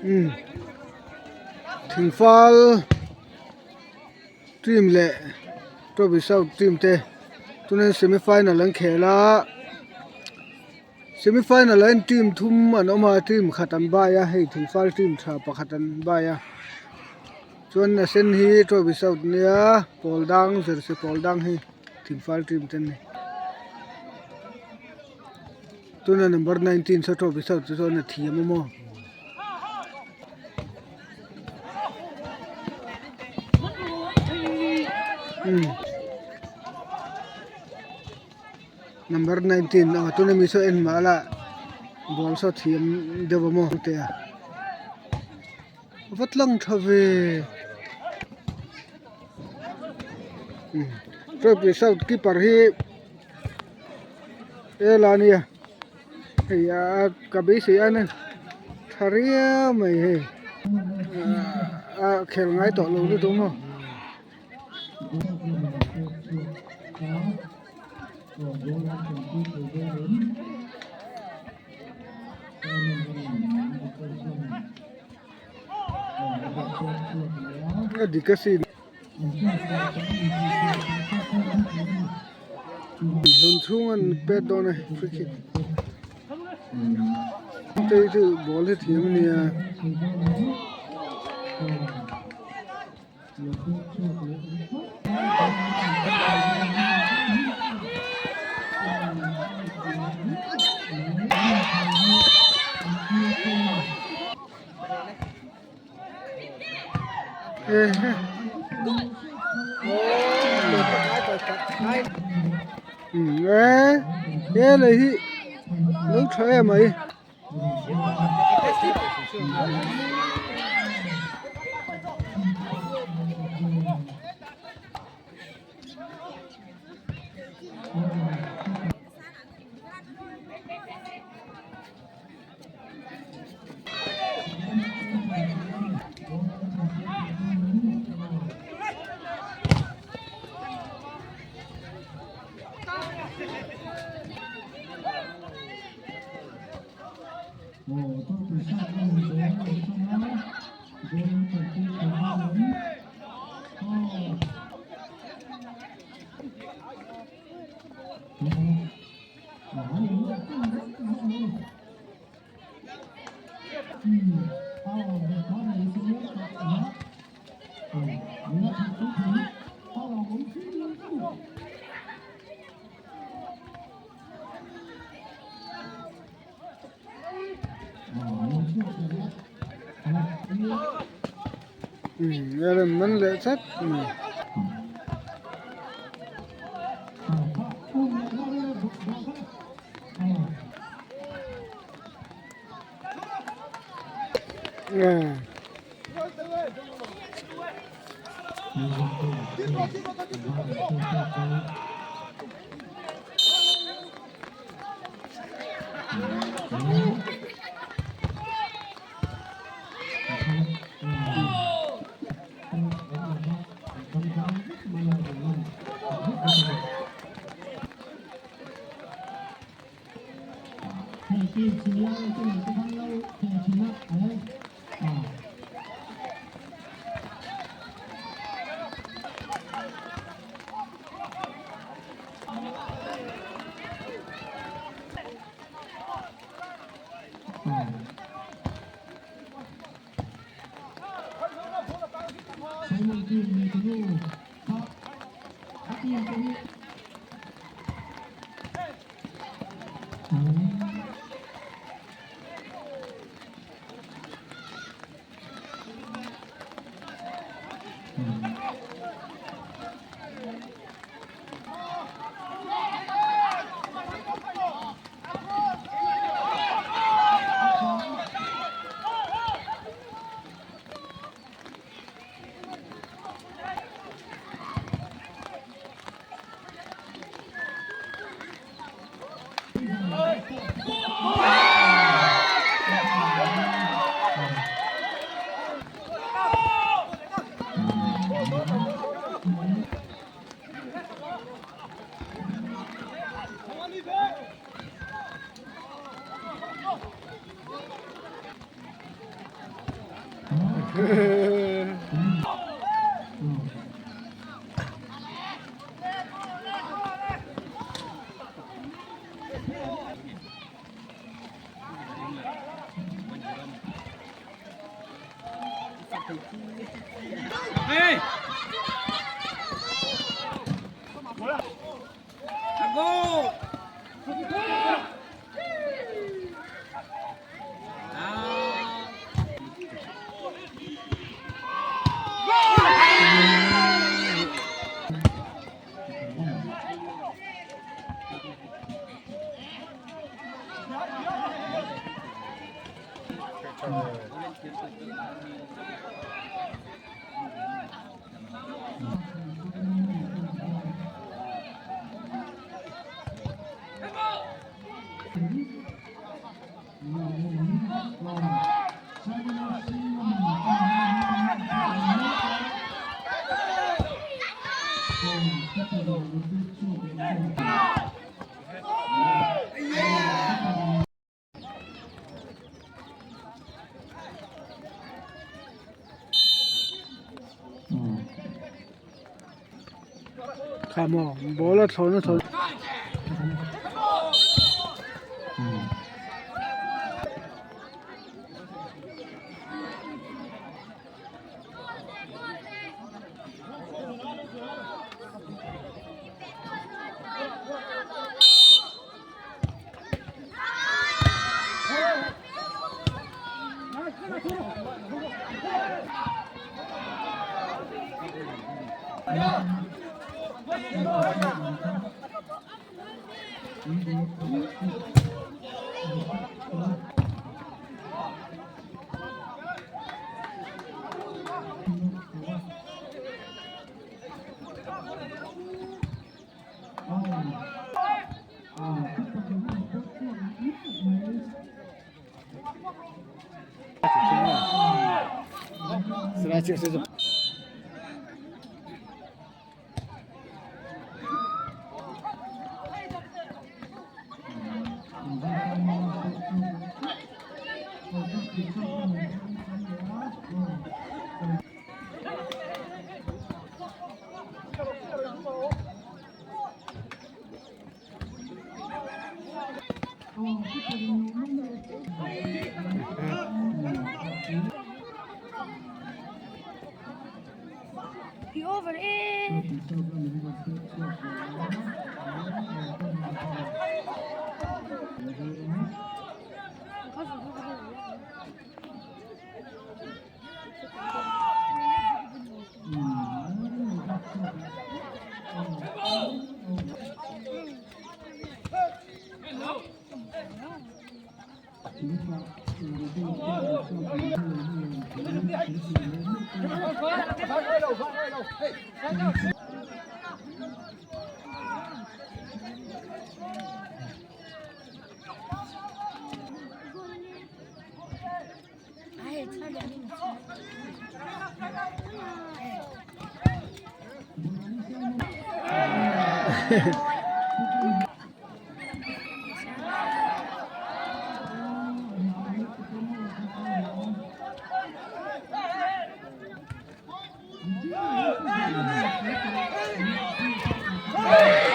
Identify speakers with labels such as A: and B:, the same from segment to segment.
A: Umm thingfal team leh trophy south team te chuanin semi final an khel a semi final ah hian team thum an awm a team khat an bai a hei thingfal team tha pakhat an bai a chuan a sen hi trophy south nia pawl dang jersey pawl dang hi thingfal team te an ni. Tuna number 19 saw trophy south te chuan a thiam a maw. Number 19 aw tuna mi saw en mah la ball saw thiam deuh a maw te a va tlang tha ve trophy south keeper hi. Hela ania hei a ka beisei a nen tha riau mai hei a khel ngai tawh lo lutuk maw. A dik asin. Hlun chhung an pet dawn a free kick te hi chu ball hi thiam a nia. He lei hi lo tha em mai. Umm a rawn man leh chat mai. Kha maw ball a thlawhna thlawh.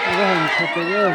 A: A va han tha tawh em.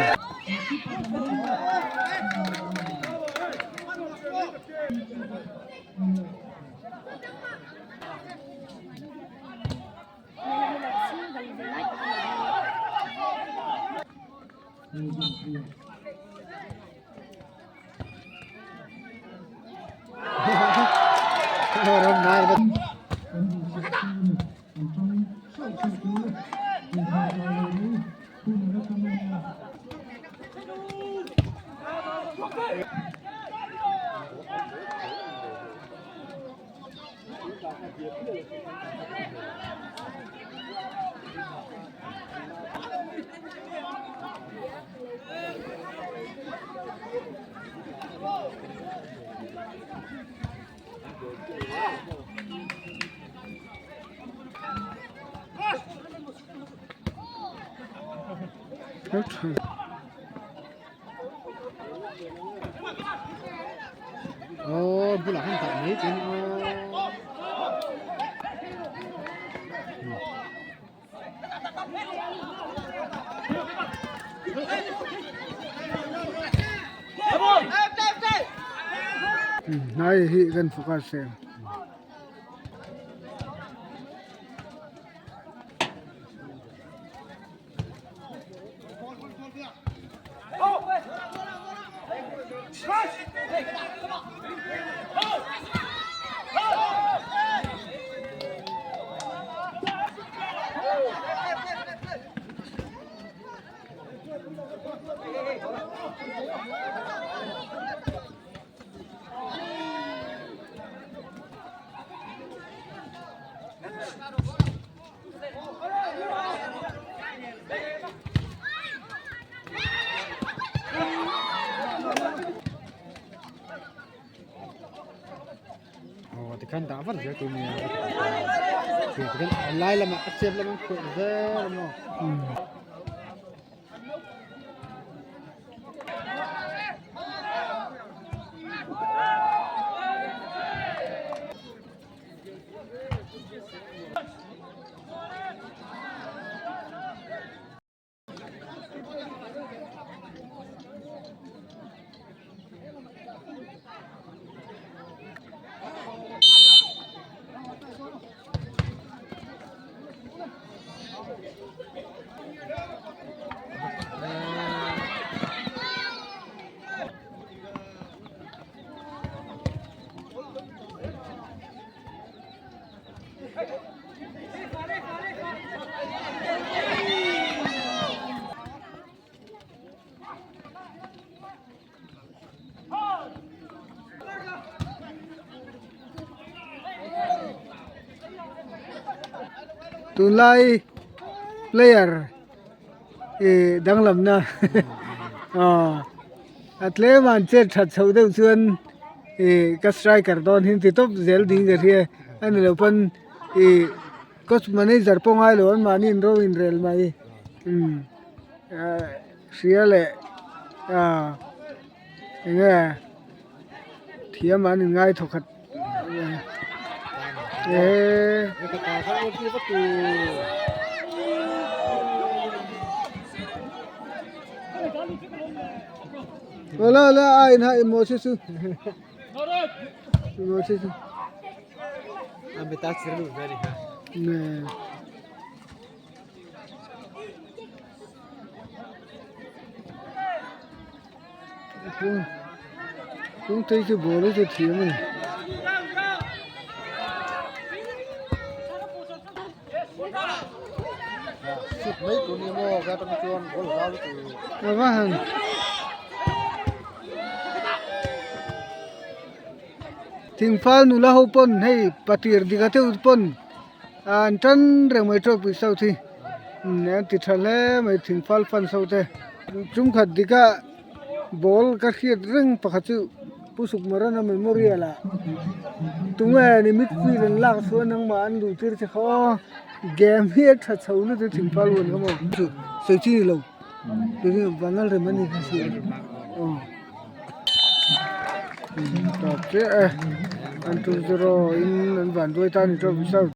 A: Aw bulah khan dah mai che ni aw. Hnai hi kan focus em.
B: Aw tikhan dah vat zel tur nia tikhan a lai lamah a chep lamah an khawih zel a maw.
A: Tunlai player ih danglamna aw a tlem an chet that chhoh deuh chuan ih ka striker dawn hi an ti tawp zel ding ka hria a ni lo pawn ih coach manager pawh ngai lo an mahni in ro inrel mai umm ah hria leh ah eng nge thiam an inngai thawkhat eee. Awle awle a in ha emaw che chu emaw che chu ne. Kung tei chu ball hi chu thiam a ni. A va han. Thingfal nula ho pawn hei patir dika deuh pawn an tan reng mai tawk pui south hi an ti tha hle mai thingfal fan ho te chungkhat dika ball ka hriat reng pakhat chu Pu Sukmarana memorial ah tunge ni midfield an lak chuan nangmah an duh tir che kha aw game hi a tha chho lutuk thingfal huan kha maw chu sawi chi ni lo vanlal rem a ni kha si aw tawp chiah e an 2-0 in an vanduai ta a ni tawp.